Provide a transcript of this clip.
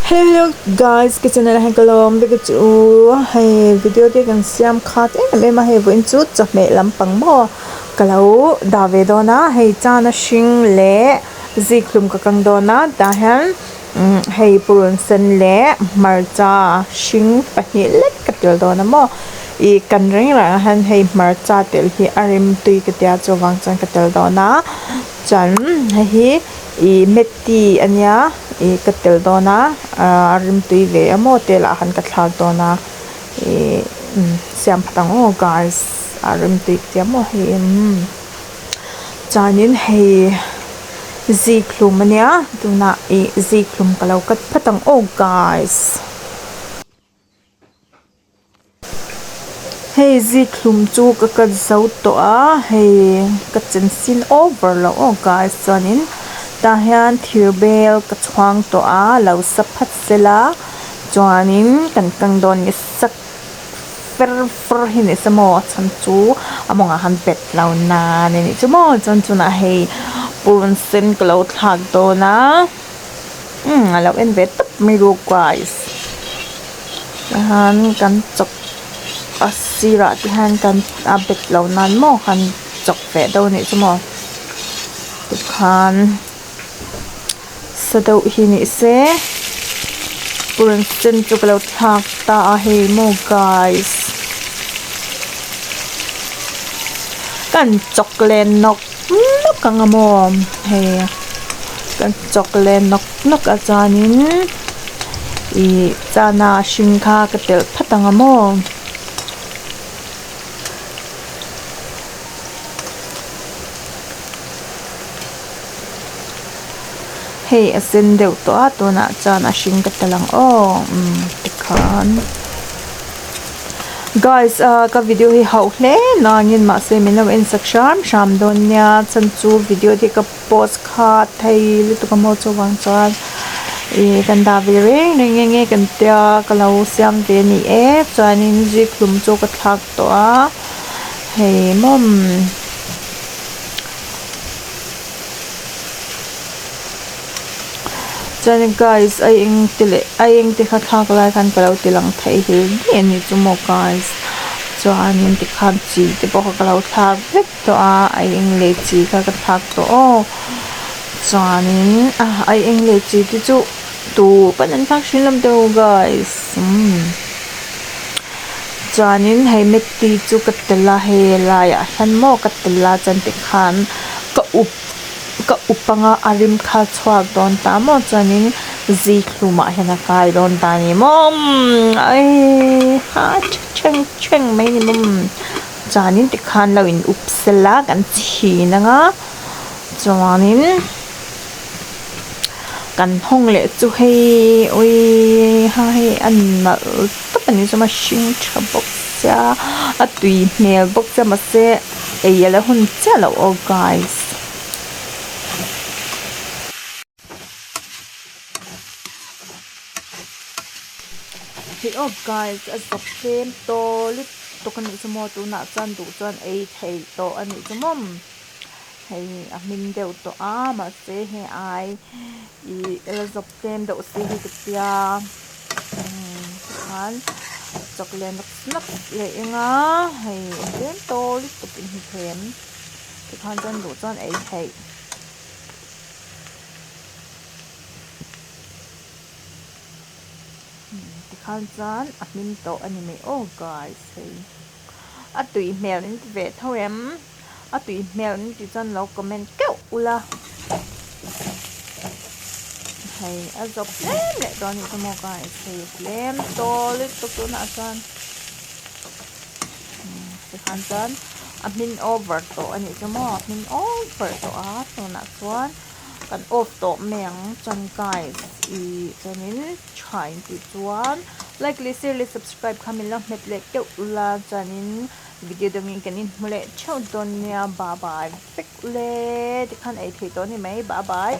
Hello guys ka channel ah hian ka lawm vek a chu hei video te kan siam khat em em a hei vawiin chu chawhmeh lampang maw ka lo dah ve dawn a hei chana hring leh zikhlum ka kang dawn a tah hian hei purun sen leh hmarcha hring pahnih lek ka tel dawn a maw ih kan reng reng ah hian hei hmarcha tel hi a rem tui ka tia chuvang chuan ka tel dawn a chuan hei hi ih meti a nia ih ka tel dawn a a rimtui ve a maw tel ah khan ka thlak dawn a ih siam phat ang aw guys a rimtui ka tia maw hei umm chuanin hei zikhlum a nia tunah ih zikhlum ka lo cut phat ang aw guys. Hei zikhlum chu ka cut zo tawh a hei ka chen sin over lo aw guys chuanin tah hian thir bel ka chhuang tawh a lo sa phat sela chuanin kan kang dawn ni sak fer fur hi ni se maw a chhan chu a mawngah khan bet lo nan a nih chu maw chuan chunah hei purun sen ka lo thlak dawn a umm a lo en ve tawp mai ru guys. Tihian kan chawk a sirah te hian kan a bet lo nan maw kan chawk ve deuh anih chu maw tikhan sa deuh hi ni se purun sen chu ka lo thlak ta a hei maw guys kan chawk leh nawk nawk ang a maw hei kan chawk leh nawk nawk a chuanin. Ih chana hring kha ka telh phat ang a maw? Hei a sen deuh tawh a tunah chuan a hring ka telh ang aw umm tikhan guys ah ka video hi hauh hle nangin mahse min lo en sak hram hram dawn nia chhan chu video te ka post kha thei lutuk a maw chuvang chuan ih kan dah ve reng reng nge nge kan tia ka lo siam ve a ni e chuanin zikhlum chu ka thlak tawh a hei mawm. Chuanin guys a eng te leh a eng te kha thlak lai khan ka lo ti lang thei hil daih a ni chu maw guys chuanin tikhan chi te pawh kha ka lo thlak vek. Tawh a a eng leh chi kha ka thlak tawh aw chuanin a eng leh chi te chu tu pawn an thlak thin lo tawh guys umm chuanin hei meti chu ka tel a hei laiah hian maw ka tel a chuan tikhan ka up ka up anga a rim kha a chhuak dawn ta maw chuanin zikhlumah hian a kai dawn ta a ni maw ha thleng thleng mai a ni maw. Chuanin tikhan lo in up sel a kan chhin anga chuanin kan hawng leh chu hei awii ha hei a nalh tawp a ni chu a hring tha bawk sia a tui hmel bawk sia mahse ei a la hun chiah loh aw guys. Hei aw guys a zawk tlem tawh lutuk a nih chu maw tunah chuan duh chuan ei theih tawh a nih chu maw hei a hmin deuh tawh a mahse hei ai ih la zawk tlem deuh si hi ka tia tikhan chawk leh nawk nawk leh eng a hei a tlem tawh lutuk in hmu thei em tikhan chuan duh chuan ei theih. Tikhan chuan a hmin tawh a ni mai aw guys hei a tui hmel in ti ve tho em a tui hmel in tih chuan lo comment keuh ula hei a zawp tlem leh dawn a nih chu maw guys hei tlem tawh lutuk tunah chuan tikhan chuan a hmin over tawh a nih chu maw a hmin over tawh a tunah chuan. Kan off tawh mai ang chuan guys ih chuanin tha in tih chuan like leh share leh subscribe kha min lo hmet leh keuh ula chuanin video dangin kan inhmu leh theuh dawn nia bye bye vek ule tikhan ei theih tawh a ni mai bye bye.